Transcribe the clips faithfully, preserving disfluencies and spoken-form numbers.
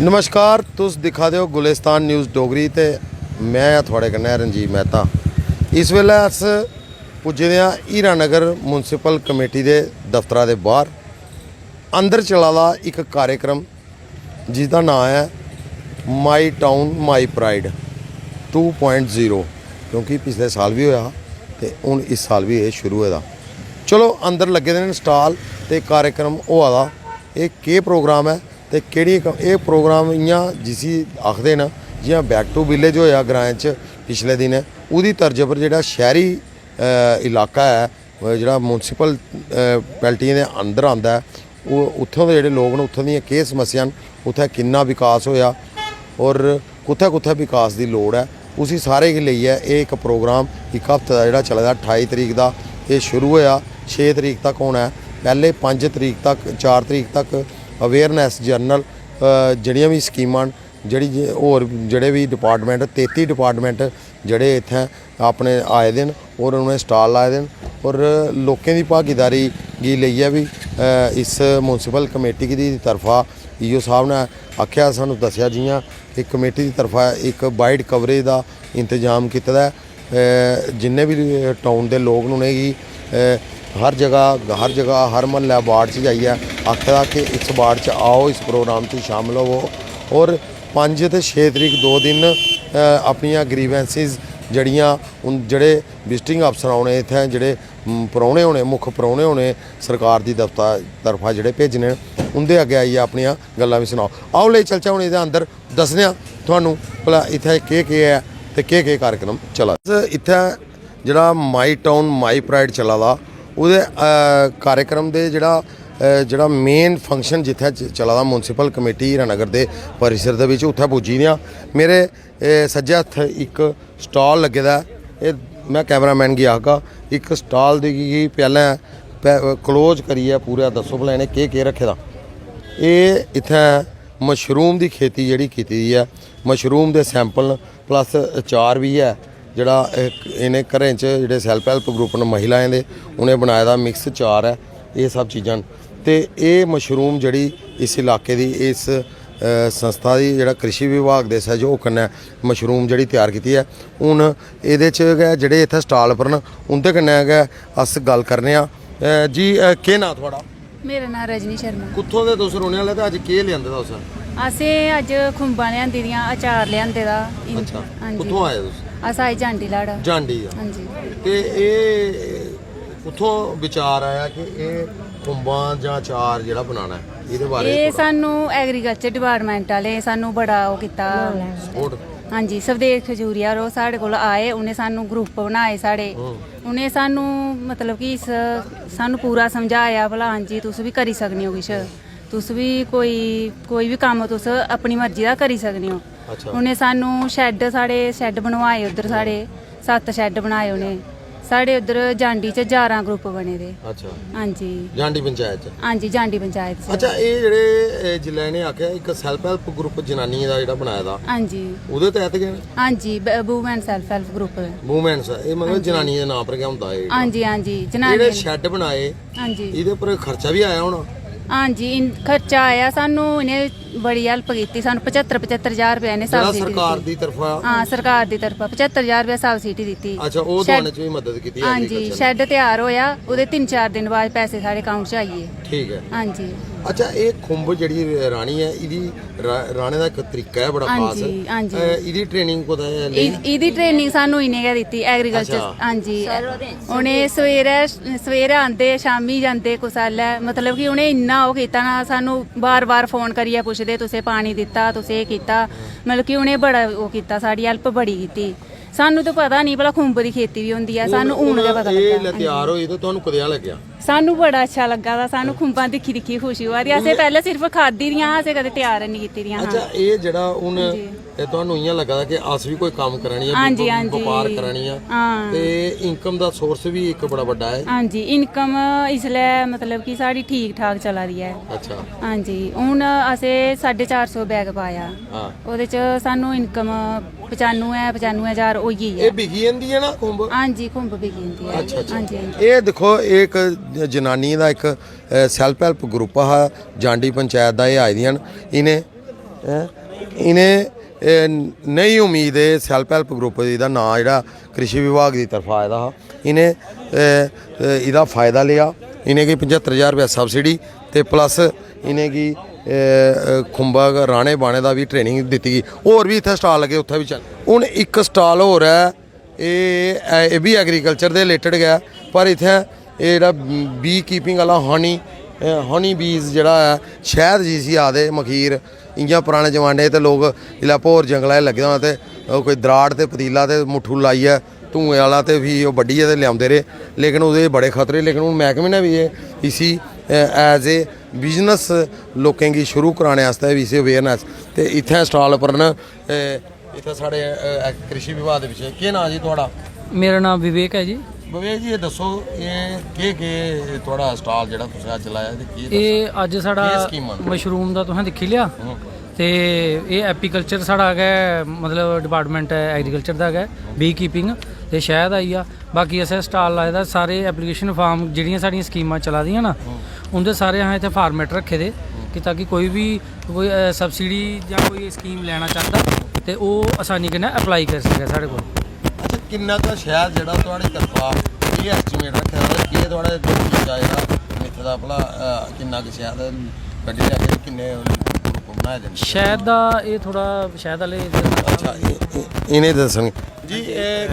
नमस्कार, तुस दिक्खा दे ओ गुलिस्तान न्यूज़ डोगरी ते में आं थुआढ़े कन्नै रंजीत मेहता। इस बेल्लै अस पुज्जे दे आं हीरानगर म्युनिसिपल कमेटी दे दफ्तरा दे बाह्र। अंदर चला दा इक कार्यक्रम जिसदा नांऽ ऐ My Town My Pride two point zero, क्योंकि पिछले साल बी होआ हा ते हून इस साल बी एह् शुरू होए दा। चलो, अंदर लग्गे दे न स्टाल ते कार्यक्रम होआ दा। एह् केह् प्रोग्राम ऐ ते केह्ड़ी क-, एह् प्रोग्राम इ'यां जिसी आखदे न, जि'यां Back to Village होआ ग्राएं च पिछले दिनें, ओह्दी तर्ज पर जेह्ड़ा शैह्री, अ, इलाका ऐ, जेह्ड़ा म्युनिसिपल, अ, पैल्टियें दे अंदर आंदा ऐ, ओह् उत्थूं दे जेह्ड़े लोक न, उत्थूं दियां केह् समस्यां न, उत्थै किन्ना विकास होआ होर कुत्थै कुत्थै विकास दी लोड़ ऐ, उसी सारे गी लेइयै एह् इक प्रोग्राम इक हफ्ते दा जेह्ड़ा चले दा, ठाई तरीक दा एह् शुरू होआ, छे तरीक तक होना ऐ। पैह्ले पंज तरीक तक, चार तरीक तक अवेयरनैस जनरल, अ, जेह्ड़ियां बी स्कीमां न, जेह्ड़ी जे-, होर जेह्ड़े बी डिपार्टमैंट, तेती डिपार्टमैंट जेह्ड़े इत्थै अपने आए दे न होर उ'नें स्टाल लाए दे न होर लोकें दी भागीदारी गी लेइयै बी, अ, इस म्युनिसिपल कमेटी दी तरफा ईओ साह्ब ने आखेआ, सानूं दस्सेआ जि'यां कि कमेटी दी तरफा इक वाइड कवरेज दा इंतजाम कीते दा ऐ। अ, जिन्ने बी टाउन दे लोक न उ'नेंगी, अ, हर जगह, हर जगह, हर म्हल्लै वार्ड च जाइयै आखे दा कि इस वार्ड च आओ, इस प्रोग्राम च शामिल होवो होर पंज ते छे तरीक दो दिन, अ, अपनियां ग्रीवेंसिस जेह्ड़ियां उन-, जेह्ड़े विजिटिंग अफसर औने इत्थै, जेह्ड़े, म, परौह्ने होने, मुक्ख परौह्ने होने, सरकार दी दफ्तर तरफा जेह्ड़े भेजने न, उं'दे अग्गें आइयै अपनियां गल्लां बी सनाओ। आओ, लेई चलचै हून एह्दे अंदर, दस्सने आं थुहानूं भला इत्थै केह् केह् ऐ ते केह् केह् कार्यक्रम चला दा। इत्थै जेह्ड़ा My Town My Pride चला दा, ओह्दे, अ, कार्यक्रम दे जेह्ड़ा, अ, जेह्ड़ा मेन फंक्शन जित्थै च-, चला दा म्युनिसिपल कमेटी हीरानगर दे परिसर दे बिच, उत्थै पुज्जी दियां। मेरे, ए, सज्जै हत्थ इक स्टाल लग्गे दा ऐ। एह् में कैमरामैन गी आखगा, इक स्टाल दी गी पैह्लें पै-, क्लोज करियै पूरा दस्सो भला इ'नें केह् केह् रक्खे दा। एह् इत्थै मशरूम दी खेती जेह्ड़ी कीती दी ऐ, मशरूम दे सैंपल न, प्लस अचार बी ऐ, जेह्ड़ा इक इ'नें घरें च जेह्ड़े सैल्फ हैल्प ग्रुप न महिलाएं दे, उ'नें बनाए दा मिक्स अचार ऐ। एह् सब चीज़ां न। ते एह् मशरूम जेह्ड़ी इस इलाके दी, इस, अ, संस्था दी, जेह्ड़ा कृषि विभाग दे सैह्योग कन्नै मशरूम जेह्ड़ी त्यार कीती ऐ, हून एह्दे च गै जेह्ड़े इत्थै स्टाल पर न, उं'दे कन्नै गै अस गल्ल करने आं। अ, जी, अ, केह् नांऽ थुआढ़ा? मेरा नांऽ रजनी शर्मा। कुत्थों दे तुस रौह्ने आह्ले ते अज्ज केह् लेआंदे दा तुस? असें अज्ज खुंबां लेआंदी दियां, अचार लेआंदे दा। इन-, अच्छा, हां जी। कुत्थों आए तुस? अस आए जांडी लाड़ा। जांडी दा। हां जी। ते एह् कुत्थों विचार आया कि एह् खुंबां जां अचार जेह्ड़ा बनाना ऐ, एह्दे बारे च एह् थोह्ड़ा? सानू एग्रीकल्चर डिपार्टमेंट आह्ले सानू बड़ा ओह् कीता। सपोर्ट। हां जी, सुखदेव खजूरिया होर साढ़े कोल आए, उ'नें सानू ग्रुप बनाए साढ़े। हम्म। उ'नें सानू, मतलब कि इस, सानू पूरा समझाया भला हां जी, तुस बी करी सकने ओ किश, तुस बी कोई, कोई बी कम्म तुस अपनी मर्जी दा करी सकने ओ। अच्छा। उ'नें सानू शैड, साढ़े शैड बनवाए उद्धर, साढ़े सत्त शैड बनाए उ'नें। साढ़े उद्धर जांडी च ञारां ग्रुप बने दे। अच्छा। हां जी। जांडी पंचायत च? हां जी, जांडी पंचायत च। अच्छा, एह् जेह्ड़े, एह् जिसलै इ'नें आखेआ इक सैल्फ हैल्प ग्रुप जनानियें दा जेह्ड़ा बनाए दा, हां जी। ओह्दे तैह्त गै न? हां जी, ब-, women self help group. Women स-, एह् मतलब हां जी। जनानियें दे नांऽ पर गै होंदा एह्? हां जी, हां जी, जनानियें जेह्ड़े दे। शैड बनाए, हां जी। एह्दे पर खर्चा बी आया होना? हां जी, इन-, खर्चा आया, सानू इ'नें बड़ी हैल्प कीती, सानू पचत्तर, पचत्तर ज्हार रपेआ इ'नें जेह्ड़ा सब्सिडी सरकार दित्ती। दी तरफा? हां, सरकार दी तरफा पचत्तर ज्हार रपेआ सब्सिडी दित्ती। अच्छा, ओह् शैड-, दोआने च बी मदद कीती हां जी, एग्रीकल्चर ने? शैड त्यार होया, ओह्दे तिन्न चार दिन बाद पैसे साढ़े अकाउंट च आई गे। ठीक ऐ। हां जी। अच्छा, एह् खुंब जेह्ड़ी राह्नी ऐ, एह्दी रा-, राह्ने दा इक तरीका ऐ बड़ा हां खास। जी, हां जी। अ, एह्दी ट्रेनिंग कुतै लेई? एह्-, एह्दी ट्रेनिंग सानू इ'नें गै दित्ती, एग्रीकल्चर। अच्छा। हां जी। उ'नें सवेरै, सवेरै आंदे, शामीं जंदे कुसै बेल्लै, मतलब कि उ'नें इन्ना ओह् कीता ना, सानू बार-बार फोन करियै पुछदे, "तुसें पानी दित्ता, तुसें एह् कीता?" मतलब कि उ'नें बड़ा ओह् कीता, साढ़ी हैल्प बड़ी कीती। सानू ते पता निं भला खुंब दी खेती बी होंदी ऐ, हून, सानू हून गै हून पता एह् लग्गा। जिसलै त्यार होई ते तुहानू कदेहा लग्गेआ? सानू बड़ा अच्छा लग्गा दा, सानू खुंबां दिक्खी दिक्खी खुशी होआ दी। असें हून पैह्लें सिर्फ खाद्धी दियां हां, असें कदें त्यार हैनी कीती दियां हां। अच्छा, एह् जेह्ड़ा हून हां जी। ते तुहानू इ'यां लग्गा दा कि अस बी कोई कम्म करानी ऐ, हां जी, बप-, हां जी। बपार करानी ऐ। हां। ते इनकम दा सोर्स बी इक बड़ा बड्डा ऐ। हां जी, इनकम इसलै मतलब कि साढ़ी ठीक ठाक चला दी ऐ। अच्छा। हां जी, हून असें साड्ढे चार सौ बैग पाया। हां। ओह्दे च सानू इनकम पचानुऐ, पचानुऐ ज्हार होई गेई ऐ। एह् बिकी जंदी ऐ ना खुंब? हां जी, खुंब बिकी जंदी ऐ। अच्छा, अच्छा। हां जी, हां जी। एह् दिक्खो, एह् इक जनानियें दा इक, अ, सैल्फ हैल्प ग्रुप हा, जांडी पंचैत दा, एह् आई दियां न। इ'नें हैं? इ'नें, ए, नई उम्मीद, एह् सैल्फ हैल्प ग्रुप दा नांऽ जेह्ड़ा कृषि विभाग दी तरफा आए दा हा, इ'नें, ए, ए, एह्दा फ़ायदा लेआ। इ'नेंगी पचत्तर ज्हार रपेआ सब्सिडी ते प्लस इ'नेंगी, ए, ए, खुंबा राह्ने बाह्ने दा बी ट्रेनिंग दित्ती गेई। होर बी इत्थै स्टाल लग्गे, उत्थै बी चल। हून इक स्टाल होर ऐ, एह्, एह् बी एग्रीकल्चर दे रिलेटेड गै, पर इत्थै एह् जेह्ड़ा बी कीपिंग आह्ला हनी, हनी बीज जेह्ड़ा ऐ, शैह्द जिसी आखदे, मखीर, इ'यां पराने जमाने ते लोक जिसलै भौर जंगला च लग्गे दा होना ते ओह् कोई दराड़ ते पतीला ते मुट्ठू लाइयै धुएं आह्ला ते फ्ही ओह् बड्ढियै ते लेआंदे रेह्, लेकिन ओह्दे बड़े खतरे। लेकिन हून मैह्कमे ने बी एह्, इसी एज ए बिजनेस लोकें गी शुरू कराने आस्तै बी इसी अवेयरनेस ते इत्थै स्टाल उप्पर न। ए, इत्थै साढ़े, अ, कृषि विभाग दे पिच्छे। केह् नांऽ जी थुआढ़ा? मेरा नांऽ विवेक ऐ जी। विवेक जी, एह् दस्सो, एह् केह् केह् थुआढ़ा स्टाल जेह्ड़ा तुसें अज्ज लाया ते केह् दस्सना? एह् अज्ज साढ़ा केह् स्कीमां न? मशरूम दा तुसें दिक्खी लेआ। हूं। ते एह् एपीकल्चर साढ़ा गै, मतलब, डिपार्टमेंट ऐ एग्रीकल्चर दा गै, बी कीपिंग ते शैह्द आई गेआ। बाकी असें स्टाल लाए दा, सारे एप्लीकेशन फार्म, जेह्ड़ियां साढ़ियां स्कीमां चला दियां ना, उं'दे सारे असें इत्थै फार्मेट रक्खे दे कि ताकि कोई बी कोई, अ, सब्सिडी जां कोई स्कीम लैना चांह्दा ते ओह् असानी कन्नै अप्लाई करी सकै साढ़े कोल। अच्छा, किन्ना का शैह्द जेह्ड़ा थुआढ़ी तरफा एह् एस्टीमेट रक्खे दा, केह् थुआढ़े कोल जेह्ड़ा मित्थे दा भला, अ, किन्ना का शैह्द कड्ढी लैगे ते किन्ने ग्रुप बनाए दे न? शैह्द दा एह् थोह्ड़ा, शैह्द आह्ले अच्छा, ए-, ए-, इ'नें दस्सन जी, एह्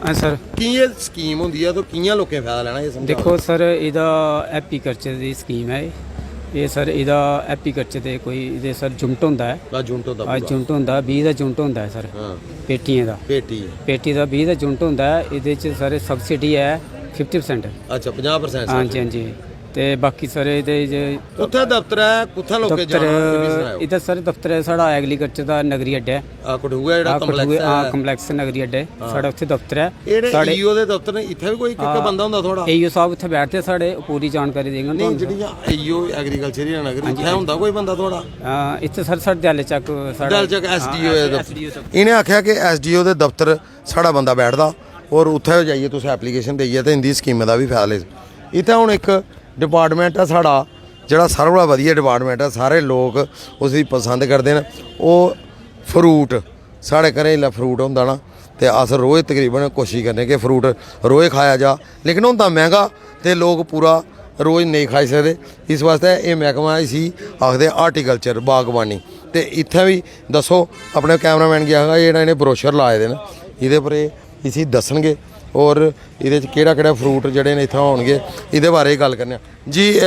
हां सर। की एह् स्कीम होंदी ऐ ते कि'यां लोकें फायदा लैना, एह् समझाओ। देखो सर, एह्दा एपीकल्चर दी स्कीम ऐ एह्। एह् सर, एह्दा एपीकल्चर दे कोई एह्दे सर युनिट होंदा ऐ। हां, युनिट होंदा आ, पूरा। युनिट होंदा, बीह् दा युनिट होंदा ऐ सर। हां। पेटियें दा। पेटी। पेटी दा बीह् दा युनिट होंदा ऐ। एह्दे च सर सब्सिडी ऐ फिफ्टी परसेंट। अच्छा, पंजाह् परसेंट हां जी, सब्सिडी। हां जी। ते बाकी सर एह्दे च कुत्थै दफ्तर ऐ, कुत्थै लोकें दफ्तर जाना, एह् बी सनाओ। इद्धर सर दफ्तर ऐ साढ़ा एग्रीकल्चर दा नगरी अड्डे। आ, कठुआ जेह्ड़ा आ, कठुआ, complex आ, ऐ। Complex नगरी अड्डे, हां। साढ़ा उत्थै दफ्तर ऐ। एह् जेह्ड़े साढ़े ईओ दे दफ्तर न, इत्थै बी कोई इक, इक आ, बंदा होंदा थुआढ़ा? ईओ साह्ब उत्थै बैठदे साढ़े, पूरी जानकारी देङन नेईं, तुहानू। जेह्ड़ियां ईओ एग्रीकल्चर दी नगरी, हां जी, इत्थै हां जी। होंदा कोई बंदा थुआढ़ा? आ, इत्थै सर, साढ़े दयाले चक, साढ़ा दयाले चक आ, एसडीओ दे दफ्तर। एसडीओ दफ्तर। इ'नें आखेआ कि एसडीओ दे दफ्तर साढ़ा बंदा बैठदा, और उत्थै जाइयै तुस एप्लीकेशन देइयै ते इं'दी स्कीमें दा बी फायदा लेई सकदे। इत्थै हून इक डिपार्टमेंट ऐ साढ़ा, जेह्ड़ा सारें कोला बधिया डिपार्टमेंट ऐ, सारे लोक उसगी पसंद करदे न। ओह् फ्रूट, साढ़े घरें जिसलै फ्रूट होंदा ना, ते अस रोज तकरीबन कोशिश करने कि फ्रूट रोज खाया जा, लेकिन होंदा मैंह्गा ते लोक पूरा रोज नेईं खाई सकदे। इस बास्तै एह् मैह्कमा, इसी आखदे हार्टिकल्चर, बागबानी। ते इत्थै बी दस्सो, अपने कैमरामैन गी आखगा, एह् जेह्ड़ा इ'नें ब्रोशर लाए दे न, एह्दे पर एह्, इसी दस्सनगे, और एह्दे च केह्ड़ा केह्ड़ा फ्रूट जेह्ड़े न इत्थै होनगे, एह्दे बारे च गल्ल करने आं। जी, ए,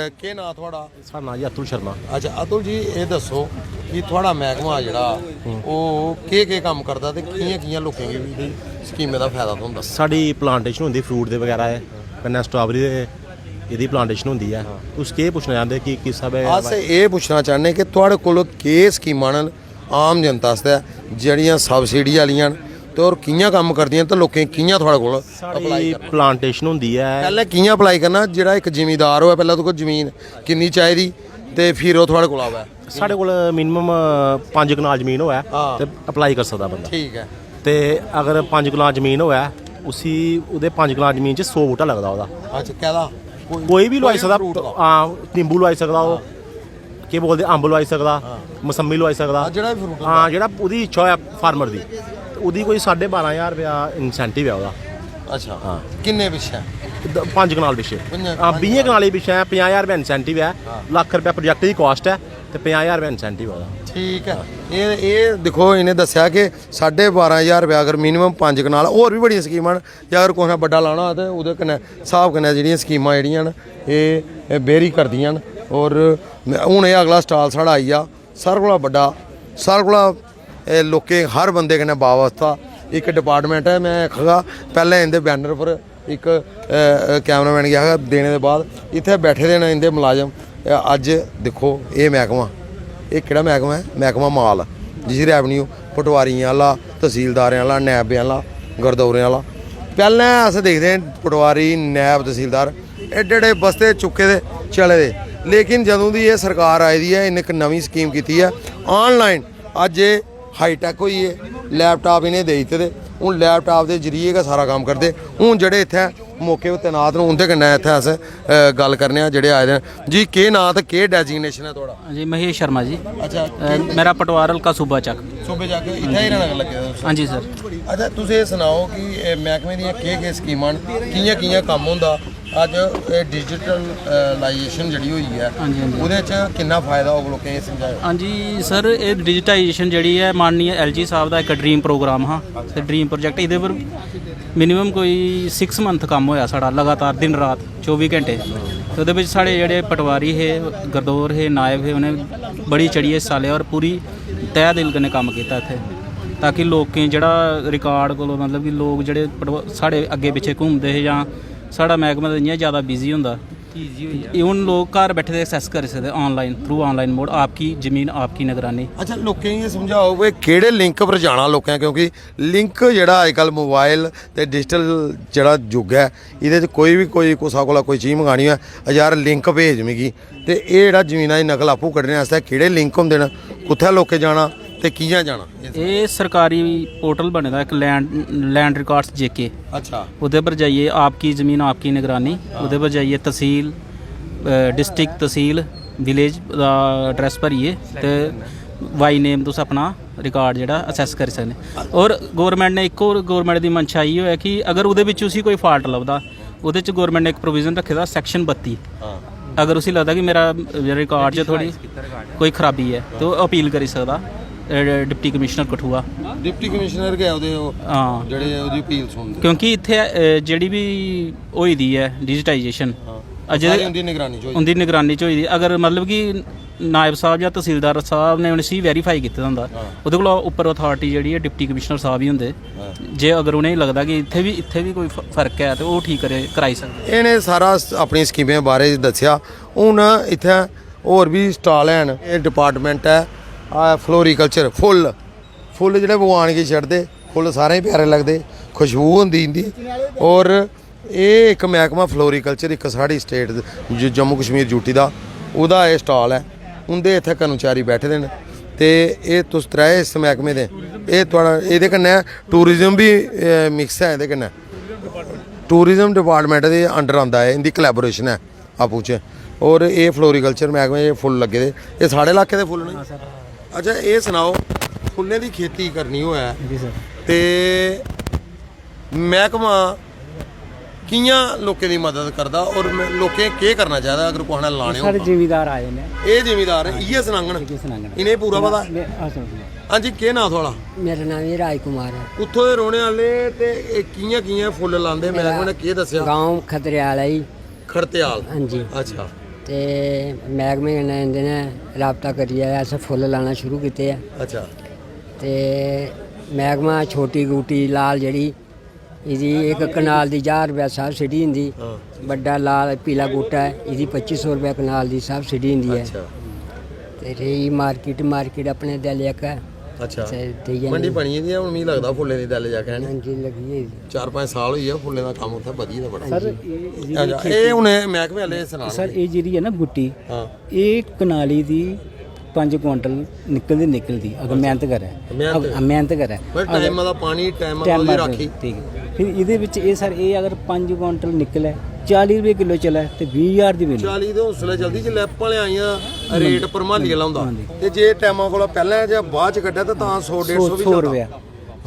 केह् नांऽ थुआढ़ा? साढ़ा नांऽ जी अतुल शर्मा। अच्छा अतुल जी, एह् दस्सो कि थुआढ़ा मैह्कमा जेह्ड़ा, ओह् केह् केह् कम्म करदा ते कि'यां कि'यां लोकें गी बी एह्दी स्कीमें दा फैदा थ्होंदा? साढ़ी प्लांटेशन होंदी फ्रूट दे बगैरा दे, कन्नै स्ट्राबेरी दे, एह्दी प्लांटेशन होंदी ऐ। तुस केह् पुच्छना चांह्दे कि किस स्हाबै अस एह् पुच्छना चाह्न्ने कि थुआढ़े कोल केह् स्कीमां न आम जनता आस्तै, जेह्ड़ियां सब्सिडी आह्लियां न, ते होर कि'यां कम्म करदियां न ते लोकें कि'यां थुआढ़े कोल अप्लाई साढ़ी करना? प्लांटेशन होंदी ऐ। पैह्लें कि'यां अप्लाई करना? जेह्ड़ा इक जिमींदार होऐ, पैह्लें ओह्दे कोल जमीन किन्नी चाहिदी ते फिर ओह् थुआढ़े कोल आवै? साढ़े कोल मिनिमम पंज कनाल जमीन होऐ हां। ते अप्लाई करी सकदा बंदा। ठीक ऐ। ते अगर पंज कनाल जमीन होऐ, उसी, ओह्दे पंज कनाल जमीन च सौ बूह्टा लगदा ओह्दा। अच्छा, कैह्दा? कोई कोई बी लोआई कोई सकदा। फ्रूट दा? हां, निंबू लोआई सकदा ओह्। हां। केह् बोलदे, अम्ब लोआई सकदा, हां। मसम्मी लोआई सकदा। हां, जेह्ड़ा बी फ्रूट हां, होंदा। जेह्ड़ा ओह्दी इच्छा होऐ फार्मर दी, ते ओह्दी कोई साड्ढे बारां ज्हार रपेआ इंसैंटिव ऐ ओह्दा। अच्छा। हां। किन्ने पिच्छें? द-, पंज कनाल पिच्छें। पंज, हां, पंज बीहें कनाल। कनाली पिच्छें पंजाह् ज्हार रपेआ इंसैंटिव ऐ। हां। लक्ख रपेआ प्रोजैक्ट दी कास्ट ऐ ते पंजाह् ज्हार रपेआ इंसैंटिव ऐ ओह्दा। ठीक ऐ। हां। एह्, एह् दिक्खो, इ'नें दस्सेआ कि साड्ढे बारां ज्हार रपेआ अगर मिनिमम पंज कनाल, होर बी बड़ियां स्कीमां न, जां अगर कुसै ने बड्डा लाना होऐ ते ओह्दे कन्नै स्हाब कन्नै जेह्ड़ियां स्कीमां जेह्ड़ियां न, एह्, एह् बेरी करदियां न। और हून एह् अगला स्टाल साढ़ा आई गेआ, सारें कोला बड्डा, सारें कोला, एह् लोकें, हर बंदे कन्नै बाबस्ता इक डिपार्टमेंट ऐ। में आखगा, पैह्लें इं'दे बैनर पर इक, अ, अ, कैमरामैन गी आखगा देने दे बाद, इत्थै बैठे दे न इं'दे मलाजम। अ, अज्ज दिक्खो, एह् मैह्कमा, एह् केह्ड़ा मैह्कमा ऐ? मैह्कमा माल, जिसी रैवन्यू, पटवारियें आह्ला, तसीलदारें आह्ला, नैबें आह्ला, गरदौरें आह्ला। पैह्लें अस दिखदे हे पटवारी, नैब, तसीलदार एड्डे एड्डे बस्ते चुक्के दे चले दे, लेकिन जदूं दी एह् सरकार आई दी ऐ, इ'न्न इक नमीं स्कीम कीती ऐ, आनलाइन अज्ज एह् हाईटैक होई गे, लैपटाप इ'नें देई दित्ते दे। हून लैपटाप दे जरिए गै सारा कम्म करदे। हून जेह्ड़े इत्थै मौके पर तैनात न, उं'दे कन्नै इत्थै अस अ, गल्ल करने आं जेह्ड़े आए दे न। जी, केह् नांऽ ते केह् डेजिग्नेशन ऐ थुआढ़ा? जी, महेश शर्मा जी। अच्छा, अ, मेरा पटवार हल्का सूबा चक। सूबे च आके इत्थै हीरानगर लग्गे दे तुस? हाँ जी सर। अच्छा, तुस एह् सनाओ कि एह् मैह्कमे दियां केह् केह् स्कीमां न, कि'यां कि'यां कम्म होंदा? अज्ज एह् डिजिटलाइजेशन जेह्ड़ी होई ऐ, हाँ जी, हाँ जी। ओह्दे च किन्ना फायदा होग लोकें गी, एह् समझाओ। हाँ जी सर, एह् डिजिटाइजेशन जेह्ड़ी ऐ, माननीय एलजी साहब दा इक ड्रीम प्रोग्राम हा, ते ड्रीम प्रोजेक्ट, एह्दे पर मिनिमम कोई सिक्स मंथ कम्म होया साढ़ा, लगातार दिन रात चौबी घैंटे। ते ओह्दे बिच साढ़े जेह्ड़े पटवारी हे, गरदौर हे, नायब हे, उ'नें बड़ी चढ़ियै हिस्सा लेआ और पूरी तह दिल कन्नै कम्म कीता इत्थै, ताकि लोकें जेह्ड़ा रिकार्ड कोलों, मतलब कि लोक जेह्ड़े पटवा- साढ़े अग्गें पिच्छें घूमदे हे जां साढ़ा मैह्कमा ते इ'यां ज़्यादा बिजी होंदा, एह् हून लोक घर बैठे दे एक्सेस करी सकदे ऑनलाइन, थ्रू ऑनलाइन मोड, आपकी ज़मीन आपकी निगरानी। अच्छा, लोकें गी एह् समझाओ भाई केह्ड़े लिंक पर जाना लोकें, क्योंकि लिंक जेह्ड़ा अजकल मोबाइल ते डिजिटल जेह्ड़ा युग ऐ, एह्दे च कोई बी कोई कुसै कोला कोई चीज मंगानी होऐ, "यार, लिंक भेज मिगी।" ते एह् जेह्ड़ा जमीना दी नकल आपूं कड्ढने आस्तै केह्ड़े लिंक होंदे न, कुत्थै लोकें जाना ते कि'यां जाना? एह् सरकारी पोर्टल बने दा इक लैंड लैंड रिकॉर्ड्स जेके, अच्छा, ओह्दे पर जाइयै आपकी ज़मीन आपकी निगरानी, ओह्दे पर जाइयै तसील, डिस्ट्रिक्ट तसील, विलेज दा एड्रेस भरियै ते बाई नेम तुस अपना रिकॉर्ड जेह्ड़ा असेस करी सकने। और गौरमेंट ने इक होर, गौरमेंट दी मंशा इ'यै ऐ कि अगर ओह्दे बिच उसी कोई फॉल्ट लभदा, ओह्दे च गौरमेंट ने इक प्रोविजन रक्खे दा, सैक्शन बत्ती, अगर उसी लगदा कि मेरा रिकॉर्ड च थोह्ड़ी कोई खराबी ऐ, ते ओह् अपील करी सकदा deputy commissioner Kathua. Deputy commissioner गै ओह्दे, ओह् हां। जेह्ड़े ओह्दी अपील सुनदे। क्योंकि इत्थै अ, जेह्ड़ी बी होई दी ऐ डिजिटाइजेशन, हां। अज्ज सारी उं'दी निगरानी च होई। उं'दी निगरानी च होई दी। अगर मतलब कि नायब साहब जां तहसीलदार साहब ने उसी वेरीफाई कीते दा होंदा, हां। ओह्दे कोला उप्पर अथार्टी जेह्ड़ी ऐ डिप्टी कमिश्नर साहब ही होंदे। हां। जे अगर उ'नेंगी लगदा कि इत्थै बी, इत्थै बी कोई फ- फर्क ऐ ते ओह् ठीक करे कराई सकदे। इ'नें सारा स- अपनी स्कीमें बारे च दस्सेआ। हून इत्थै होर बी स्टाल हैन। एह् डिपार्टमेंट ऐ फ्लोरीकल्चर, फुल्ल, फुल्ल जेह्ड़े भगवान गी चढ़दे, फुल्ल सारें गी प्यारे लगदे, खुशबू होंदी इं'दी। और एह् इक मैह्कमा फ्लोरीकल्चर, इक साढ़ी स्टेट ज- जम्मू कश्मीर यूटी दा, ओह्दा एह् स्टाल ऐ। उं'दे इत्थै कर्मचारी बैठे दे न ते एह् तुस त्रै इस मैह्कमे दे, एह् थुआढ़ा, एह्दे कन्नै टूरिज्म बी मिक्स ऐ एह्दे कन्नै। टूरिज्म डिपार्टमेंट दे अंडर आंदा ऐ, इं'दी कोलैबोरेशन ऐ आपूं च। और एह् फ्लोरीकल्चर मैह्कमे, एह् फुल्ल लग्गे दे, एह् साढ़े इलाके दे फुल्ल न। अच्छा, एह् सनाओ, फुल्लें दी खेती करनी होऐ जी सर। ते मैह्कमा कि'यां लोकें दी मदद करदा और में- लोकें केह् करना चाहिदा अगर कुसै ने लाने साढ़े होन? जिमीदार आए न। एह् जिमीदार इ'यै सनाङन, इ'यै सनाङन। इ'नेंगी पूरा पता। में- हां सर। हां जी, केह् नांऽ थुआढ़ा? मेरा नाम ही राजकुमार है। कुत्थों दे रौह्ने आह्ले ते एह् कि'यां कि'यां फुल्ल लांदे? मैह्कमे ने केह् दस्सेआ? गांव खतरेआल है जी। खड़तेआल। हां जी। अच्छा। ते मैह्कमे कन्नै इं'दे ने राबता करियै असें फुल्ल लाना शुरू कीते ऐ। अच्छा। ते मैह्कमा छोटी गुट्टी लाल जेह्ड़ी, इ'दी इक कनाल दी ज्हार रपेआ सब्सिडी होंदी। हां। बड्डा लाल पीला गुट्टा ऐ, इ'दी पच्ची सौ रपेआ कनाल दी सब्सिडी होंदी ऐ। अच्छा। ते रेही मार्केट, मार्केट अपने दल इक ऐ। अच्छा। ते देइयै मंडी नेईं। बनी गेदी ऐ, हून मिगी लगदा फुल्लें दी दल जा के, है नी? हां जी, लग्गी गेदी। चार पंज साल होई गे फुल्लें दा कम्म उत्थै बधी दा बड़ा। सर, एह् जेह्ड़ी अच्छा, एह् हून एह् मैह्कमे आह्ले सनान। सर, एह् जेह्ड़ी ऐ ना गुट्टी, हां। एह् कनाली दी पंज क्विंटल निकलदी, निकलदी अगर मेहनत करै। मेहनत। अगर मेहनत करै। पर टाइम दा पानी, टाइम दा टाइम ओह्दी दा राखी। ठीक ऐ। फिर एह्दे बिच एह् सर, एह् अगर पंज क्विंटल निकलै, चाली रपेऽ किलो चलै ते बीह् ज्हार दी बनी। चाली ते उसलै चलदी जिसलै भलेआं इ'यां रेट भरमाली आह्ला होंदा। हां जी। ते जे टाइमां कोला पैह्लें जां बाद च कड्ढै ते तां सौ डेढ़ सौ बी सौ चलदा। रपेआ,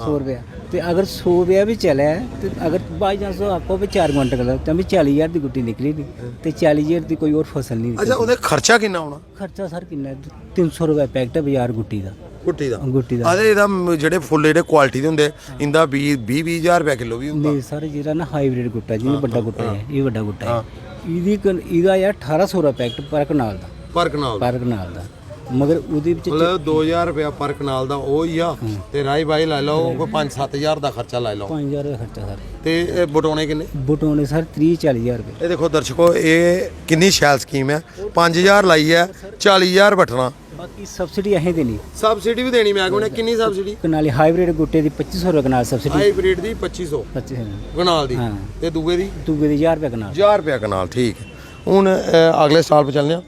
सौ रपेआ। ते अगर सौ रपेआ बी चलै ते अगर बाई चांस तुस आखो भी चार क्विंटल करो, तां बी चाली ज्हार दी गुट्टी निकली दी ते चाली ज्हार दी कोई होर फसल नहीं अच्छा, निकलदी। ओह्दे खर्चा किन्ना औना? खर्चा सर किन्ना ऐ? तिन्न सौ रपेआ पैकेट ऐ बाजार गुट्टी दा। गुट्टी दा। गुट्टी दा। अरे, एह्दा म- जेह्ड़े फुल्ल जेह्ड़े क्वालिटी दे होंदे, इं'दा बीह् बीह् बीह् ज्हार रपेआ किलो बी होंदा। नेईं सर, जेह्ड़ा ना हाइब्रिड गुट्टा, जि'यां हां, बड्डा हां, गुट्टा हां। ऐ, एह् बड्डा गुट्टा ऐ। एह्दी कन- एह्दा ऐ ठारां सौ रपेआ पैकेट पर कनाल दा। पर कनाल। पर कनाल दा। मगर ओह्दे बिच मतलब दो ज्हार रपेआ पर कनाल दा ओह् होई गेआ, ते राही बाही लाई लैओ, कोई पंज सत्त ज्हार दा खर्चा लाई लैओ। पंज ज्हार दा खर्चा सर। ते एह् बटोने किन्ने? बटोने सर त्रीह् चाली ज्हार रपेऽ। एह् दिक्खो दर्शको, एह् किन्नी शैल स्कीम ऐ। पंज ज्हार लाइयै चाली ज्हार बटना। बाकी सब्सिडी असें देनी। सब्सिडी बी देनी मैह्कमे ने। किन्नी सब्सिडी? कनाली हाइब्रिड गुट्टे दी पच्ची सौ रपेऽ कनाल सब्सिडी। हाइब्रिड दी पच्ची सौ पच्ची सौ। कनाल दी। हां। ते दूए दी? दूए दी ज्हार रपेऽ कनाल। ज्हार रपेआ कनाल, ठीक ऐ। हून अ, अगले स्टाल पर चलने आं।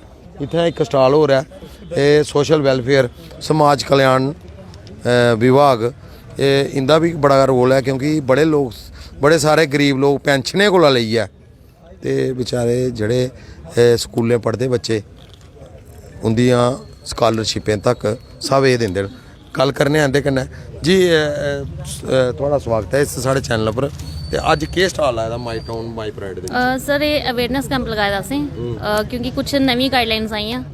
इत्थै इक स्टाल होर ऐ, एह् सोशल वैलफेयर, समाज कल्याण अ, विभाग, एह् इं'दा बी बड़ा रोल ऐ, क्योंकि बड़े लोक बड़े सारे गरीब लोक पैंशनें कोला लेइयै ते बेचारे जेह्ड़े, ए, स्कूलें पढ़दे बच्चे, उं'दियां स्कालरशिपें तक सब एह् दिंदे न। गल्ल करने आं इं'दे कन्नै। जी, ए, ए, स-, ए, थुआढ़ा स्वागत ऐ इस साढ़े चैनल उप्पर। ते अज्ज केह् स्टाल लाए दा My Town My Pride दे बिच? अ, सर, एह् अवेयरनेस कैंप लगाए दा असें, अ, क्योंकि कुछ नमीं गाइडलाइंस आइयां, अ,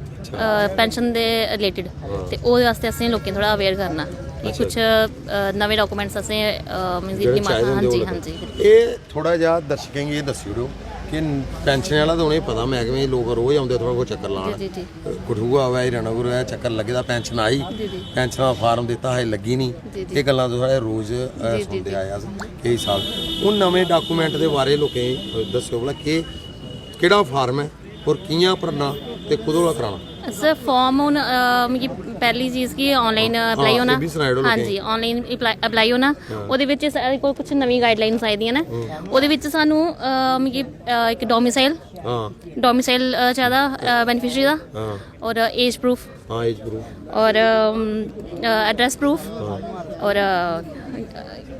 पैंशन दे रिलेटेड, ते ओह्दे आस्तै असें लोकें थोह्ड़ा अवेयर करना कि कुछ, अ, नमें डाक्यूमेंट्स असें, अ, मींस जेह्ड़े डिमांड, चाहिदे हां होंदे जी, ओह् हां जी। एह् थोह्ड़ा जेहा दर्शकें गी एह् दस्सी ओड़ो कि पैंशन आह्ला ते उ'नेंगी पता, मैह्कमे दी लोक रोज औंदे थुआढ़े कोल चक्कर लान। जी, जी। कठुआ होऐ, हीरानगर होऐ, चक्कर लग्गे दा, पैंशन आई, जी, जी। पैंशन दा फार्म दित्ता हा, एह् लग्गी निं। जी, जी। एह् गल्लां तुस साढ़े रोज, अ, जी, जी, सुनदे जी। आए अस केई साल। हून नमें डाक्यूमेंट दे बारे च लोकें गी दस्सेओ भला केह्, केह्ड़ा फार्म ऐ और कि'यां भरना ते कु'दे कोला कराना? सर, फार्म हून, अ, मिगी पैह्ली चीज कि आनलाइन अप्लाई हां, होना। एह् बी सनाई ओड़ो लोकें हां गी। जी, आनलाइन अप्लाई होना। ओह्दे बिच साढ़े कोल कुछ नमीं गाइडलाइंस आई दियां न। ओह्दे बिच सानू, अ, मिगी, अ, इक डोमिसाइल, हां। डोमिसाइल, अ, चाहिदा, अ, बेनिफिशरी दा, हां। और एज प्रूफ, हां, एज प्रूफ। और, अम, अ, एड्रेस प्रूफ, और, अ,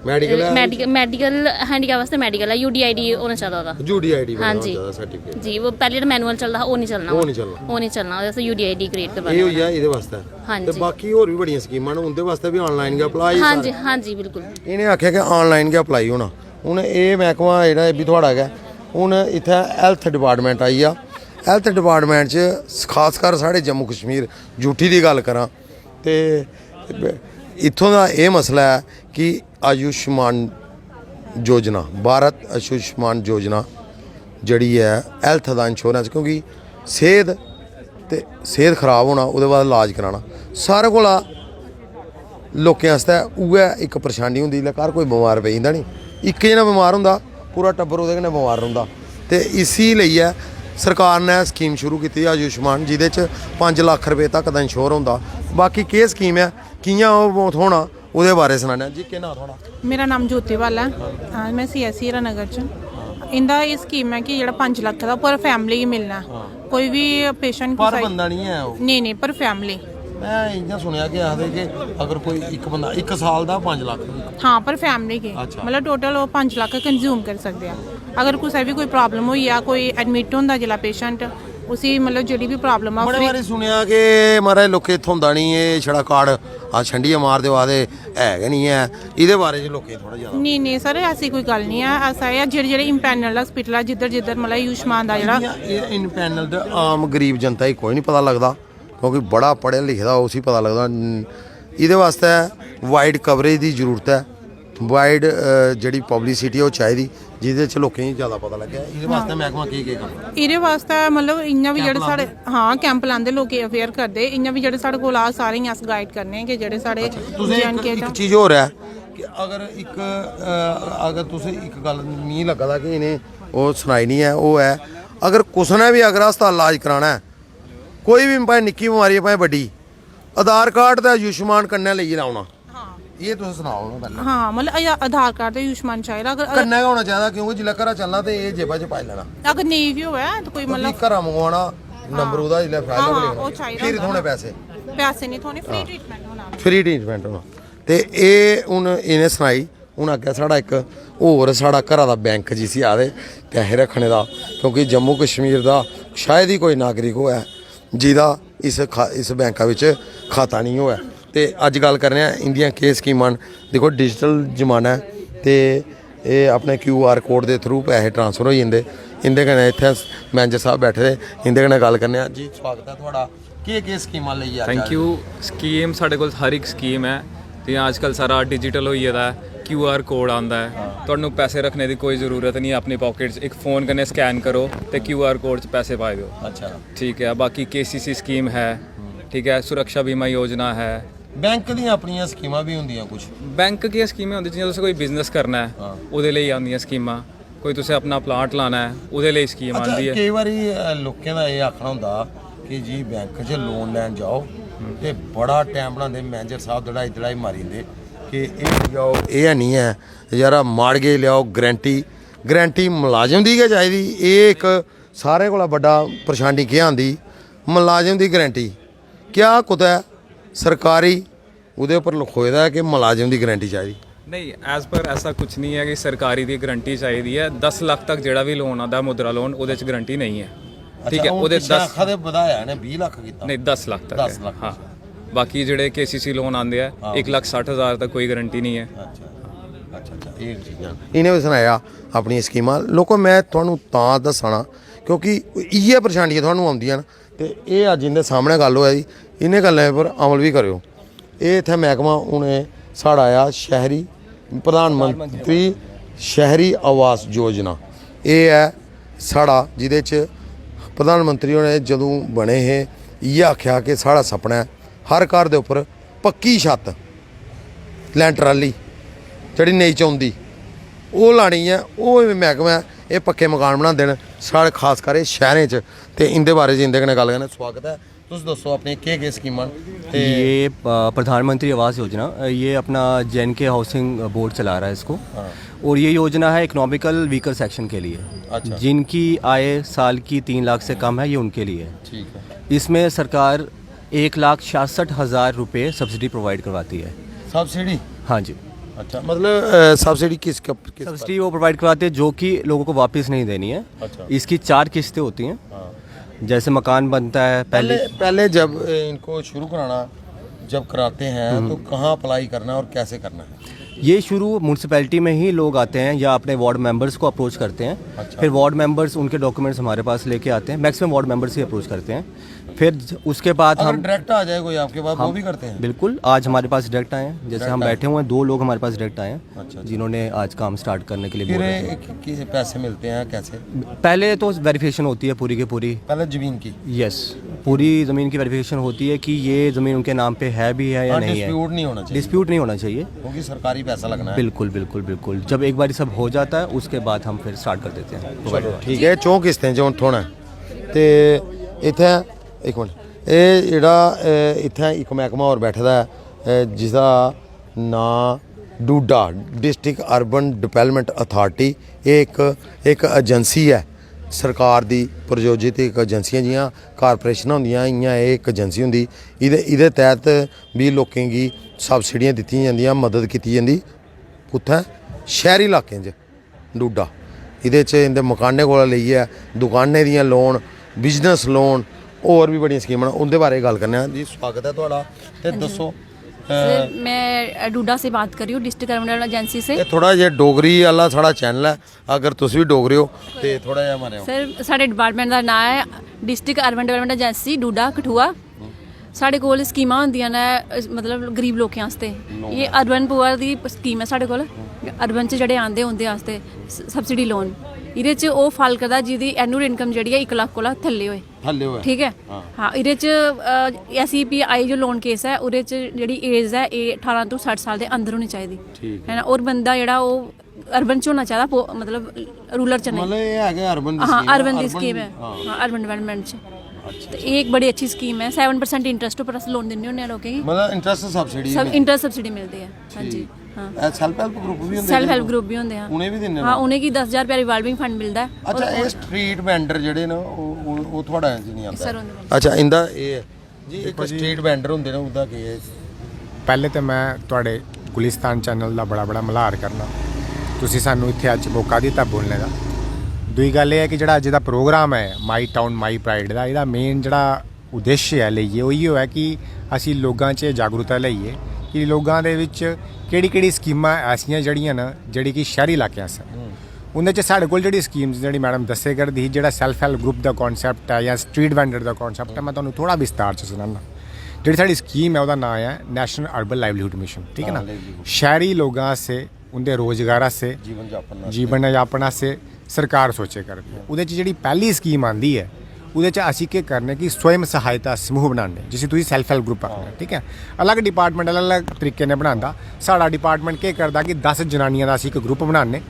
मैडिकल ऐ? मैडिकल, मैडिकल, हैंडीकैप आस्तै मैडिकल ऐ, यूडीआईडी होना चाहिदा ओह्दा। यूडीआईडी हां जी। सर्टिफिकेट। जी, वो पैह्लें जेह्ड़ा मैनुअल चलदा हा, ओह् निं चलना। ओह् निं चलना। ओह् निं चलना, ओह्दे आस्तै यूडीआईडी क्रिएट करवानी। एह् होई गेआ एह्दे वास्तै। हां ते जी। बाकी होर बी बड़ियां स्कीमां न, उं'दे वास्तै बी आनलाइन गै अप्लाई। हां जी, हां जी, बिल्कुल। इ'नें आखेआ कि आनलाइन गै अप्लाई होना। हून एह् मैह्कमा जेह्ड़ा, एह् बी थुआढ़ा गै। हून इत्थै हैल्थ डिपार्टमेंट आई गेआ। हैल्थ डिपार्टमेंट च खासकर साढ़े जम्मू कश्मीर यूटी दी गल्ल करां ते इत्थूं दा एह् मसला ऐ कि आयुष्मान योजना, भारत आयुष्मान योजना जेह्ड़ी ऐ, हैल्थ दा इंश्योरेंस, क्योंकि सेह्त ते सेह्त खराब होना, ओह्दे बाद इलाज कराना, सारें कोला लोकें आस्तै उ'ऐ इक परेशानी होंदी। जिसलै घर कोई बमार पेई जंदा नी, इक जना बमार होंदा, पूरा टब्बर ओह्दे कन्नै बमार रौंह्दा। ते इसी लेइयै सरकार ने स्कीम शुरू कीती आयुष्मान, जेह्दे च पंज लक्ख रपेऽ तक दा इंश्योर होंदा। बाकी केह् स्कीम ऐ, कि'यां ओह् थ्होना, ओह्दे बारे सनाने आं। जी, केह् नांऽ थुआढ़ा? मेरा नाम ज्योति बाला ऐ। हां, में सीएससी हीरानगर च। इंदा एह् स्कीम ऐ कि जेह्ड़ा पंज लक्ख दा पर फैमिली गी मिलना ऐ। कोई बी पेशेंट पर बंदा निं ऐ ओह्? नेईं, नेईं, पर फैमिली। में इ'यां सुनेआ कि आखदे कि अगर कोई इक बंदा इक साल दा पंज लक्ख। हां, पर फैमिली गी। अच्छा। मतलब टोटल ओह् पंज लक्ख कंज्यूम करी सकदे आ। अगर कुसै बी कोई प्रॉब्लम होई जा, कोई एडमिट होंदा जिसलै पेशेंट, उसी मतलब जेह्ड़ी बी प्रॉब्लम आ, बड़े फ्री। बारी सुनेआ कि महाराज लोकें गी थ्होंदा निं एह् छड़ा कार्ड, आ छंडियै मार देओ, आखदे है गै निं ऐ। एह्दे बारे च लोकें गी थोह्ड़ा जैदा। नेईं, नेईं सर, ऐसी कोई गल्ल निं ऐ। ऐसा ऐ, जेह्ड़े जेह्ड़े इम्पैनल हस्पिटल ऐ, जिद्धर जिद्धर मतलब आयुष्मान दा जेह्ड़ा। इ'यां एह् इम्पैनल ते आम गरीब जनता गी कोई निं पता लगदा, क्योंकि बड़ा पढ़े लिखे दा उसी पता लगदा। एह्दे वास्तै वाइड कवरेज दी जरूरत ऐ। वाइड, अ, जेह्ड़ी पब्लिसिटी ऐ, ओह् चाहिदी, जेह्दे च लोकें गी जैदा पता लग्गै। एह्दे वास्तै मैह्कमा केह् केह् करदा? एह्दे वास्तै मतलब इ'यां बी कैंप जेह्ड़े साढ़े लांदे? हां, कैंप लांदे, लोकें गी अवेयर करदे। इ'यां बी जेह्ड़े साढ़े कोल आ, सारें गी अस गाइड करने आं कि जेह्ड़े साढ़े तुसें जे इक, एंड के इक च। चीज होर ऐ कि अगर इक, अ, अगर तुस इक गल्ल मिगी लग्गा दा कि इ'नें ओह् सनाई निं ऐ, ओह् ऐ, अगर कुसै ने बी अगर अस्पताल इलाज कराना ऐ, कोई बी, भाएं निक्की बमारी ऐ, भाएं बड्डी, आधार कार्ड ते आयुष्मान कन्नै लेइयै औना। एह् तुस सनाओ ना पैह्लें। हां, मतलब आधार कार्ड ते आयुष्मान चाहिदा। अगर कन्नै गै होना चाहिदा, क्योंकि जिसलै घरा चलना ते एह् जेबा च पाई लैना। अगर नेईं बी होऐ ते कोई क्योंकि मतलब घरा मंगवाना, नंबर ओह्दा जिसलै फाइल हां, होई ओह् जाना, चाहिदा फिर होंदा। थ्होने पैसे। पैसे निं थ्होने, फ्री ट्रीटमेंट होना। फ्री ट्रीटमेंट होना। ते एह् हून इ'नें सनाई, हून अग्गें साढ़ा इक होर साढ़ा घरा दा बैंक जिसी आखदे पैसे रक्खने दा, क्योंकि जम्मू कश्मीर दा शायद ही कोई नागरिक होऐ जेह्दा इस खा इस बैंका बिच खाता निं होऐ। ते अज्ज गल्ल करने आं इं'दियां केह् स्कीमां न। दिक्खो, डिजिटल जमाना ऐ ते एह् अपने क्यू आर कोड दे थ्रू पैसे ट्रांसफर होई जंदे। इं'दे कन्नै इत्थै मैनेजर साह्ब बैठे दे, इं'दे कन्नै गल्ल करने आं। जी, स्वागत ऐ थुआढ़ा। केह् केह् स्कीमां लेइयै अज्ज थैंक आए यू। दे? स्कीम साढ़े कोल हर इक स्कीम ऐ। जि'यां अजकल सारा डिजिटल होई गेदा ऐ, क्यू आर कोड आंदा ऐ, तुहानू पैसे रक्खने दी कोई जरूरत निं ऐ अपनी पाकेट च। इक फोन कन्नै स्कैन करो ते क्यू आर कोड च पैसे पाई देओ। अच्छा। ठीक ऐ, बाकी केसीसी स्कीम है, ठीक ऐ, सुरक्षा बीमा योजना है। बैंक दियां अपनियां स्कीमां बी होंदियां कुछ। बैंक केह् स्कीमां होंदियां, जि'यां तुसें कोई बिजनेस करना ऐ, हां। ओह्दे लेई आंदियां स्कीमां, कोई तुसें अपना प्लाट लाना ऐ, ओह्दे लेई स्कीम अच्छा, आंदी ऐ। केईं बारी अ, लोकें दा एह् आखना होंदा कि जी बैंक च लोन लैन जाओ ते बड़ा टैम बनांदे मैनेजर साहब, दड़ाई दड़ाई मारी जंदे कि एह् लेई जाओ, एह् है निं ऐ, यारा मार्गेज लेआओ, गारंटी, गारंटी मलाजम दी गै चाहिदी। एह् इक सारें कोला बड्डा परेशानी केह् आंदी, मलाजम दी गारंटी। क्या कुतै सरकारी ओह्दे उप्पर लखोए दा ऐ कि मलाजम दी गारंटी चाहिदी? नहीं, एज पर ऐसा कुछ नहीं है कि सरकारी दी गारंटी चाहिदी है। दस लाख तक जेह्ड़ा बी लोन आंदा मुद्रा लोन, ओह्दे च गारंटी नहीं है। ठीक अच्छा, है, हून ओह्दे पिच्छें दस आखा दे बधाया इ'नें बीह् लक्ख कीता। नहीं, दस लाख तक दस है। लाख। हाँ, बाकी जेह्ड़े केसीसी लोन आंदे आ, हाँ। एक लाख सट्ठ हज़ार तक कोई गारंटी नहीं है। अच्छा, अच्छा, अच्छा, एह् चीज़ां। इ'नें बी सनाया अपनियां स्कीमां। लोको, में थुहानू तां दस्सना क्योंकि इ'यै परेशानियां थुहानू औंदियां न, ते एह् अज्ज इं'दे सामनै गल्ल होआ दी, इ'नें गल्लें पर अमल बी करेओ। एह् इत्थै मैह्कमा हून एह् साढ़ा आया शैह्री प्रधानमंत्री शैह्री आवास योजना। एह् ऐ साढ़ा, जेह्दे च प्रधानमंत्री होरें जदूं बने हे, इ'यै आखेआ कि साढ़ा सपना ऐ हर घर दे उप्पर पक्की छत्त, लैंटर आह्ली, जेह्ड़ी नेईं चौंदी, ओह् लानी ऐ। ओह् मैह्कमा ऐ, एह् पक्के मकान बनांदे न साढ़े, खास कर एह् शैह्रें च। ते इं'दे बारे च इं'दे कन्नै गल्ल करने। स्वागत ऐ। तुस दस्सो अपनी केह् केह् स्कीमां न ते ये अ, प्रधानमंत्री आवास योजना, अ, ये अपना जे एंड के हाउसिंग बोर्ड चला रहा है इसको। हाँ। और ये योजना है इकोनॉमिकल वीकर सेक्शन के लिए। अच्छा। जिनकी आय साल की तीन लाख से कम है, ये उनके लिए है। ठीक है। इसमें सरकार एक लाख छियासठ हज़ार रुपये सब्सिडी प्रोवाइड करवाती है। सब्सिडी? हाँ जी। अच्छा, मतलब सब्सिडी किस कप- किस सब्सिडी वो प्रोवाइड करवाते हैं जो कि लोगों को वापस नहीं देनी है। अच्छा। इसकी चार किस्तें होती हैं। हाँ। जैसे मकान बनता है पहले पहले पहले जब अ, इनको शुरू कराना, जब कराते हैं तो कहाँ अप्लाई करना है और कैसे करना है? ये शुरू म्यूनसिपैलिटी में ही लोग आते हैं या अपने वार्ड मेंबर्स को अप्रोच करते हैं। अच्छा। फिर वार्ड मेंबर्स उनके डॉक्यूमेंट्स हमारे पास लेके आते हैं। मैक्सिमम वार्ड मेंबर्स ही अप्रोच करते हैं। फिर ज- उसके बाद अगर हम डायरेक्ट आ जाए कोई आपके पास, वो हम- भी करते हैं? बिल्कुल, आज हमारे पास डायरेक्ट आए हैं। जैसे डायरेक्ट हम आए। बैठे हुए हैं, दो लोग हमारे पास डायरेक्ट आए हैं, अच्छा, अच्छा। जिन्होंने आज काम स्टार्ट करने के लिए फिर बोला है। एक, कि पैसे मिलते हैं कैसे? पहले तो वेरिफिकेशन होती है पूरी की पूरी। पहले जमीन की? यस, पूरी ज़मीन की वेरिफिकेशन होती है कि ये ज़मीन उनके नाम पे है भी है या हाँ, नहीं है। डिस्प्यूट नहीं होना चाहिए। डिस्प्यूट नहीं होना चाहिए। क्योंकि सरकारी पैसा लगना है। बिल्कुल, बिल्कुल, बिल्कुल। जब एक बार सब हो जाता है, उसके बाद हम फिर स्टार्ट कर देते हैं। चलो, ठीक है, चौं किस्तें च हून थ्होना ऐ। ते इत्थै इक मिनट, एह् जेह्ड़ा अ, इत्थै इक मैह्कमा होर बैठे दा ऐ, अ, जिसदा नांऽ DUDA, district urban development authority. एह् इक इक एजेंसी ऐ, सरकार दी प्रायोजित इक एजेंसी ऐ। जि'यां कारपोरेशनां होंदियां, इ'यां एह् इक एजेंसी होंदी। एह्दे एह्दे तैह्त बी लोकें गी सब्सिडियां दित्तियां जंदियां, मदद कीती जंदी। कुत्थै? शैह्री इलाकें च। डूडा। एह्दे च इं'दे मकानें कोला लेइयै दुकानें दियां लोन, बिजनेस लोन, होर बी बड़ियां स्कीमां न, उं'दे बारे च गल्ल करने आं। जी, स्वागत ऐ थुआढ़ा। ते दस्सो, अ, सर, मैं डूडा से बात कर रही हूँ, डिस्ट्रिक्ट अर्बन डेवलपमेंट एजेंसी से। एह् थोह्ड़ा जेहा डोगरी आह्ला साढ़ा चैनल ऐ, अगर तुस बी डोगरे ओ ते थोह्ड़ा जेहा मारेओ। सर, साढ़े डिपार्टमेंट दा नांऽ ऐ district urban development agency DUDA Kathua. साढ़े कोल स्कीमां होंदियां न, अ, मतलब गरीब लोकें आस्तै। एह् अर्बन पुअर दी स्कीम ऐ साढ़े कोल। अर्बन च जेह्ड़े आंदे उं'दे आस्तै स- सब्सिडी लोन। एह्दे च ओह् फाल करदा जिदी एनुअल इनकम जेह्ड़ी ऐ इक लक्ख कोला थल्ले होए। थल्ले होए। ठीक ऐ। हाँ। हाँ, एह्दे च अ, ऐसी भी आई जो लोन केस ऐ, ओह्दे च जेह्ड़ी एज ऐ, एह् ठारां तो सट्ठ साल दे अंदर होनी चाहिदी। ठीक है ना? और बंदा जेह्ड़ा ओह् अर्बन च होना चाहिदा, पो- मतलब रूरल च नेईं। मतलब एह् है कि अर्बन दी हाँ, स्कीम ऐ, अर्बन दी अर्बन स्कीम दी, ऐ। हाँ। हाँ, अर्बन डेवलपमेंट च। ते एह् इक बड़ी अच्छी स्कीम ऐ। सैवन परसेंट इंटरेस्ट उप्पर अस लोन दिन्ने होन्ने आं लोकें गी। मतलब इंटरेस्ट सब्सिडी सब इंटरेस्ट सब्सिडी मिलदी ऐ। हाँ जी। हाँ। सेल्फ हेल्प ग्रुप भी होंदे सेल्फ ने? हेल्प ग्रुप भी होंदे हैं। उ'नें बी दिन्ने हाँ, ने? उ'नें गी दस हज़ार रपेआ रिवाल्विंग फंड मिलदा ऐ। अच्छा, और- एह् स्ट्रीट वेंडर जेह्ड़े न, ओह् ओह्- ओह् थुआढ़ा च निं आंदा? सर, उं'दे कोल। अच्छा, इं'दा एह् ऐ जी, इक स्ट्रीट वेंडर होंदे न, उं'दा केह् ऐ? पैह्ले ते में थुआढ़े गुलिस्तान चैनल दा बड़ा बड़ा मल्हार करना, तुसी सानू इत्थै अज्ज मौका दित्ता बोलने दा। दूई गल्ल एह् ऐ कि जेह्ड़ा अज्ज दा प्रोग्राम ऐ माई टाउन माई प्राइड दा, एह्दा मेन जेह्ड़ा उद्देश्य ऐ लेइयै, ओह् इ'यो ऐ कि असी लोगां च जागरूकता लेइयै कि लोगां दे बिच केह्ड़ी केह्ड़ी स्कीमां ऐसियां जेह्ड़ियां न जेह्ड़ी कि शैह्री इलाकें आस्तै। उं'दे च साढ़े कोल जेह्ड़ी स्कीम्स जेह्ड़ी मैडम दस्से करदी ही, जेह्ड़ा सेल्फ हेल्प ग्रुप दा कॉन्सेप्ट ऐ जां स्ट्रीट वेंडर दा कॉन्सेप्ट ऐ, में तुहानू थोह्ड़ा विस्तार च सनाना। जेह्ड़ी साढ़ी स्कीम ऐ, ओह्दा नांऽ ऐ नेशनल अर्बन लाइवलीहुड मिशन, ठीक ऐ ना? हाँ, livelihood। शैह्री लोगां आस्तै, उं'दे रोजगार आस्तै, जीवन यापन आस्तै। जीवन यापन आस्तै सरकार सोचे करदी ऐ। ओह्दे च जेह्ड़ी पैह्ली स्कीम आंदी ऐ, ओह्दे च असी केह् करने कि स्वयं सहायता समूह बनाने, जिसी तुसी सेल्फ हेल्प ग्रुप आखने, ठीक ऐ? अलग डिपार्टमेंट अलग अलग तरीके ने बनांदा। साढ़ा डिपार्टमेंट केह् करदा कि दस जनानियां दा असी इक ग्रुप बनाने,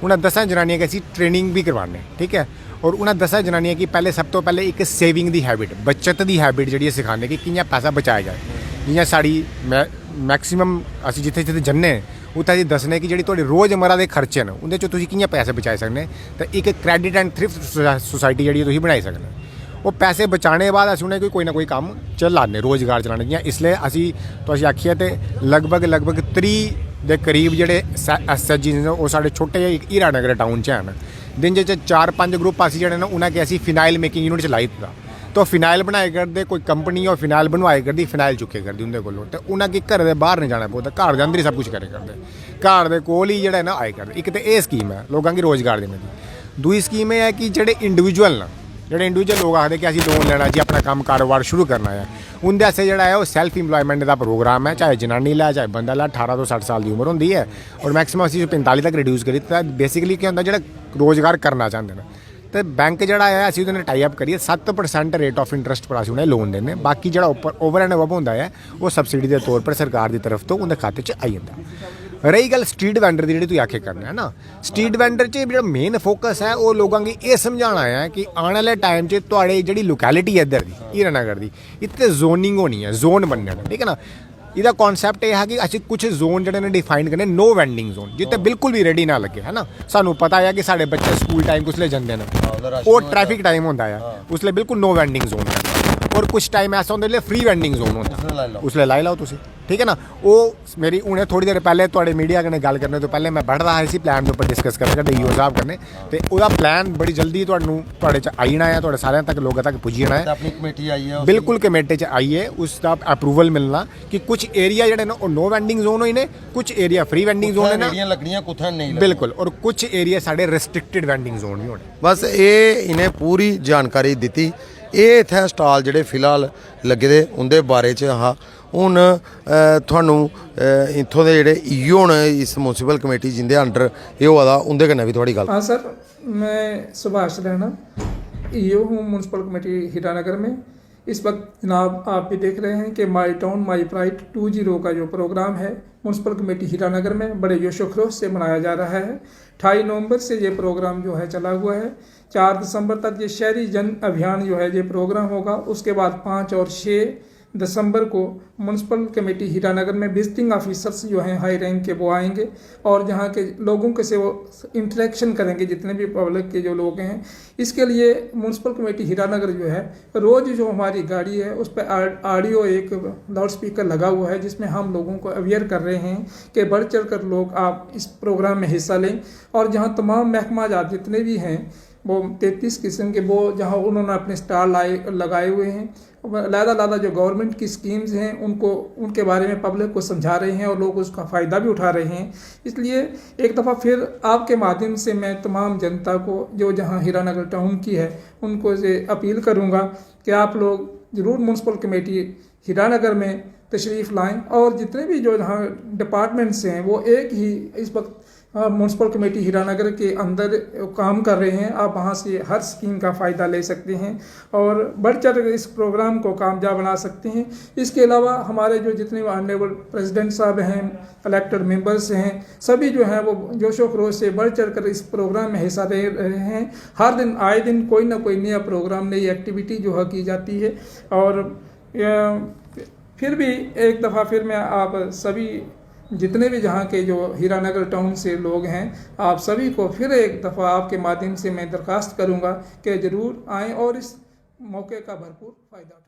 उ'नें दसें जनानियें गी असी ट्रेनिंग बी करवाने, ठीक ऐ? और उ'नें दसें जनानियें गी पैह्ले, सब तो पैह्ले इक सेविंग दी हैबिट, बचत दी हैबिट जेह्ड़ी ऐ सखाने कि कि'यां पैसा बचाया जाए। जि'यां साढ़ी मै-, मैक्सिमम असी जित्थै जित्थै जन्ने, उत्थै असी दस्सने कि जेह्ड़ी थुआढ़ी रोजमर्रा दे खर्चे न, उं'दे च तुसी कि'यां पैसे बचाई सकने। ते इक क्रेडिट एंड थ्रिफ्ट सोसा-, सोसाइटी जेह्ड़ी ऐ तुसी बनाई सकने। ओह् पैसे बचाने दे बाद अस उ'नेंगी कोई ना कोई कम्म च लाने, रोजगार चलाने। जि'यां इसलै असी तुस आखियै ते लगभग, लगभग त्रीह् दे करीब जेह्ड़े एस एच जी न, ओह् साढ़े छोटे जेह् इक हीरानगर टाउन च हैन, जिं'दे च चार पंज ग्रुप अस जेह्ड़े न, उ'नें कि असी फिनाइल मेकिंग यूनिट च लाई दित्ता। तो फिनाइल बनाए करदे, कोई कंपनी ओह् फिनाइल बनवाए करदी, फिनाइल चुक्के करदी उं'दे कोलों, ते उ'नें कि घरै दे बाह्र निं जाना पौंदा, घर दे अंदर ही सब कुछ करे करदे। घर दे कोल ही जेह्ड़ा ऐ ना आए करदे। इक ते एह् स्कीम ऐ लोकां गी रोजगार देने दी। दूई स्कीम एह् ऐ कि जेह्ड़े इंडिविजुअल न, जेह्ड़े इंडिविजुअल लोक आखदे कि असीं लोन लैना जी, अपना कम्म कारोबार शुरू करना ऐ, उं'दे आस्तै जेह्ड़ा ऐ ओह् सैल्फ एम्प्लॉयमेंट दा प्रोग्राम ऐ, चाहे जनानी लै, चाहे बंदा लै, ठारां तो सट्ठ साल दी उम्र होंदी ऐ, और मैक्सिमम असीं पंजताली तक रिड्यूस करी दित्ता। बेसिकली केह् होंदा, जेह्ड़ा रोजगार करना चांह्दे न, ते बैंक जेह्ड़ा ऐ, असीं ओह्दे कन्नै टाई अप करियै सत्त परसेंट रेट ऑफ इंटरेस्ट पर असीं उ'नेंगी लोन दिन्ने। बाकी जेह्ड़ा उप्पर ओवर एंड अबव होंदा ऐ, ओह् सब्सिडी दे तौर पर सरकार दी तरफ तो उं'दे खाते च आई जंदा। रेही गल्ल स्ट्रीट वेंडर दी, जेह्ड़ी तुसीं आक्खै करना ऐ ना, स्ट्रीट वेंडर च जेह्ड़ा मेन फोकस ऐ, ओह् लोकां गी एह् समझाना ऐ कि आने आह्ले टाइम च थुआढ़े जेह्ड़ी लोकैलिटी ऐ इद्धर दी, हीरानगर दी, इत्थै जोनिंग होनी ऐ, जोन बनने न, ठीक ऐ ना। एह्दा कॉन्सेप्ट एह् हा कि असीं कुछ जोन जेह्ड़े न डिफाइन करने, नो वेंडिंग जोन, जित्थै बिल्कुल बी रेडी ना लग्गे, है ना। सानू पता ऐ कि साढ़े बच्चे स्कूल टाइम कुसलै जंदे न, उसलै रश ओह् होंदा। ट्रैफिक टाइम होंदा ऐ, उसलै बिल्कुल नो वेंडिंग जोन। और कुछ टाइम ऐसा होंदा जिसलै फ्री वेंडिंग जोन होंदा, उसलै लाई लैओ। उसलै लाई लैओ तुसी, ठीक ऐ ना। ओह् मेरी हुनै थोड़ी देर पैह्ले थुआढ़े मीडिया कन्नै गल्ल करने तो पैह्ले मैं बैठदा हा इसी प्लान दे उप्पर डिस्कस करने कन्नै ईओ साहब कन्नै, ते ओह्दा प्लान बड़ी जल्दी थुआनू, थुआढ़े च आई जाना ऐ, थुआढ़े सारें तक, लोकें तक पुज्जी जाना ते ऐ। अपनी कमेटी आई ऐ, उसी बिल्कुल कमेटी च आइयै उसदा अप्रूवल मिलना कि कुछ एरिया जेह्ड़े न, ओह् नो वेंडिंग जोन होई ने, कुछ एरिया फ्री वेंडिंग जोन कुत्थै है ना। रेहड़ियां लग्गनियां, कुत्थै नेईं लग्गनियां। बिल्कुल। और कुछ एरिया साढ़े रिस्ट्रिक्टेड वेंडिंग जोन बी होने। बस एह् इ'नें पूरी जानकारी दित्ती। एह् इत्थै स्टाल जेह्ड़े फिलहाल लग्गे दे, उं'दे बारे च हा। हून अ, थुहानू अ, इत्थूं दे जेह्ड़े ईओ न इस म्युनिसिपल कमेटी, जिं'दे अंडर एह् होआ दा, उं'दे कन्नै बी थुआढ़ी गल्ल। हाँ सर, मैं सुभाष रैना, ईओ हूँ म्यूनसिपल कमेटी हीरानगर में। इस वक्त जनाब, आप भी देख रहे हैं कि my town my pride two zero का जो प्रोग्राम है, म्यूनसिपल कमेटी हीरानगर में बड़े जोशो खरोश से मनाया जा रहा है। अट्ठाईस नवंबर से ये प्रोग्राम जो है चला हुआ है। चार दिसंबर तक ये शहरी जन अभियान जो है, ये प्रोग्राम होगा। उसके बाद पाँच और छः दिसंबर को म्यूनसिपल कमेटी हीरानगर में विजिटिंग ऑफिसर्स जो हैं हाई रैंक के, वो आएंगे और जहाँ के लोगों के से वो इंटरेक्शन करेंगे, जितने भी पब्लिक के जो लोग हैं। इसके लिए म्यूनसिपल कमेटी हीरानगर जो है, रोज़ जो हमारी गाड़ी है, उस पर ऑडियो एक लाउड स्पीकर लगा हुआ है, जिसमें हम लोगों को अवेयर कर रहे हैं कि बढ़ चढ़ कर लोग आप इस प्रोग्राम में हिस्सा लें। और जहाँ तमाम महकमा जात जितने भी हैं, वो तैंतीस किस्म के, वो जहाँ उन्होंने अपने स्टॉल लाए, लगाए हुए हैं, अलहदा अलहदा जो गवर्नमेंट की स्कीम्स हैं, उनको, उनके बारे में पब्लिक को समझा रहे हैं और लोग उसका फ़ायदा भी उठा रहे हैं। इसलिए एक दफ़ा फिर आपके माध्यम से मैं तमाम जनता को, जो जहाँ हीरानगर टाउन की है, उनको ये अपील करूँगा कि आप लोग ज़रूर म्यूनसिपल कमेटी हीरानगर में तशरीफ़ लाएं और जितने भी जो यहाँ डिपार्टमेंट्स हैं, वो एक ही इस वक्त म्यूनसिपल कमेटी हीरानगर के अंदर काम कर रहे हैं। आप वहाँ से हर स्कीम का फ़ायदा ले सकते हैं और बढ़ चढ़ इस प्रोग्राम को कामयाब बना सकते हैं। इसके अलावा हमारे जो जितने ऑनरेबल प्रेसिडेंट साहब हैं, इलेक्टेड मेंबर्स हैं, सभी जो हैं, वो जोशो खरोश से बढ़ चढ़ कर इस प्रोग्राम में हिस्सा ले रहे हैं। हर दिन, आए दिन कोई ना कोई नया प्रोग्राम, नई एक्टिविटी जो है की जाती है। और अ, फिर भी एक दफ़ा फिर मैं आप सभी, जितने भी जहाँ के जो हीरानगर टाउन से लोग हैं, आप सभी को फिर एक दफ़ा आपके माध्यम से मैं दरखास्त करूँगा कि ज़रूर आएँ और इस मौके का भरपूर फ़ायदा उठाएँ।